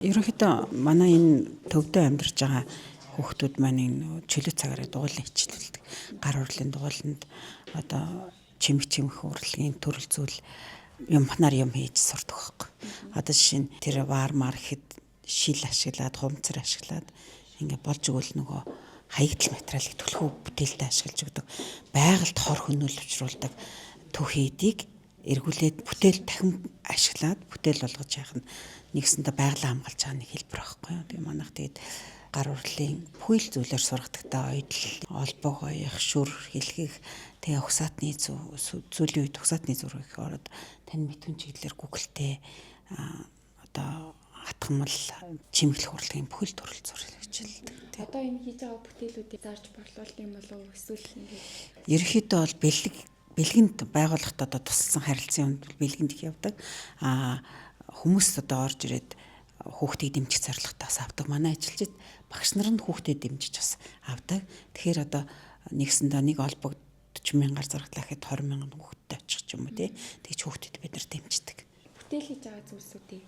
Ерөнхийдөө манай энэ төвдөө амьдарч байгаа хүүхдүүд маань энэ чөлөө цагаараа дугуйлан хичээлдэг. Гар урлын дугуйланд одоо чимэх чимэх урлагийн төрөл зүйл юмхнаар юм хийж сурдаг байхгүй. Одоо жишээ нь тэр вар мар гэхэд шил ашиглаад, хумцар ашиглаад ингээ болж өгвөл нөгөө хаягдл материалыг түлхүү бүтээлтэй ашиглаж өгдөг. Байгальд хор хөнөөл учруулдаг түүхийдийг эргүүлээд бүтээл дахин ашиглаад бүтээл болгож яах нь нэгсэндээ байгалаа хамгаалж байгаа нэг хэлбэр байхгүй юу. Тэгээ манайх тэгээд гар урлын бүхэл зүйлээр сургадагтай ойдол, олбог оёх, шүр хэлхэх, тэгээ угсаатны зүйлийн үед угсаатны зүрх их ороод тань мэдхүн чиглэлээр Google-тэй одоо хатгамал, чимэглэх урлагийн бүхэл төрөл зүрх хичээлдэг. Одоо энэ хийж байгаа бүтээлүүдийг зарж борлуулдаг юм болов уу эсвэл ингээд Ерөнхийдөө бол бэлэг бэлгэнд байгууллагт одоо тусалсан харилцан юмд бэлгэнд их явдаг. Аа, хүмүүс одоо орж ирээд хүүхдийг дэмжих зорилготой бас авдаг. Манай ажилчид багш нар нь хүүхдэд дэмжиж бас авдаг. Тэгэхээр одоо нэгсэндээ нэг олбог 40 мянгаар заргадлаа гэхэд 20 мянган хүүхэдтэй очих ч юм уу, тий. Тэгж хүүхдэд бид нар дэмждэг. Бүтээл хийж байгаа зүйлсүүдийг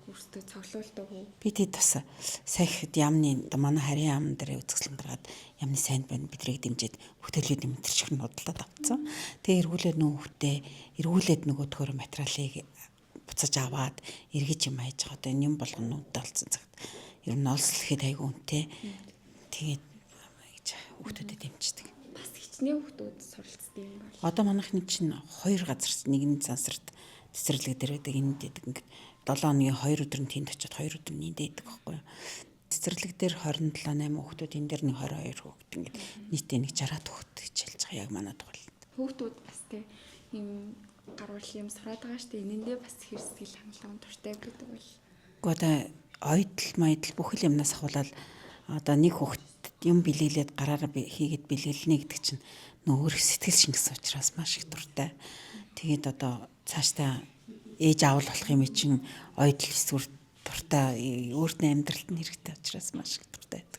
өөрсдөө цуглуулдаг уу? Би тэд бас саяхад яамны одоо манай харийн яам дээр үзэсгэлэн гаргаад яамны сайн байна бидрийг дэмжиж бүтээлүүд мэтрчих нь худалдаад авцсан. Тэгээ эргүүлээд нөө хүүхдээ эргүүлээд нөгөөдхөөр материалыг буцаж аваад эргэж юм хайж байгаа. Одоо энэ юм болгоно үнэтэй болсон цагт ер нь олслохэд айгүй үнэтэй. Тэгээд гэж хүүхдүүдэд дэмждэг. Бас хичнээн хүүхдүүд суралцдаг юм бол. Одоо манайхны чинь хоёр газар, нэг нь сансарт цэцэрлэг дээр байдаг, энд байдаг. Ингээд 7 хоногийн 2 өдөр нь тэнд очиод 2 өдөр нь энд байдаг байхгүй юу. Цэцэрлэг дээр 27 8 хүүхдүүд, энэ дээр нэг 22 хүүхд, ингээд нийтээ нэг 60 хүүхд хичээлж байгаа яг манай дугуйланд. Хүүхдүүд бас те юм гар урлын юм сураад байгаа шүү дээ. Энэндээ бас хэр сэтгэл хангалуун дуртай гэдэг бол. Гэхдээ одоо ойдол майдл бүхэл юмнаас ахуулаад одоо нэг хүүхд юм бэлэглээд гараараа хийгээд бэлэглэнэ гэдэг чинь нөө өөр сэтгэл шингэсэн учраас маш их дуртай. Тэгээд одоо цаашдаа ээж аавал болох юм чинь ойдол эсвэл дуртай өөртөө амьдралд нь хэрэгтэй учраас маш их дуртай байдаг.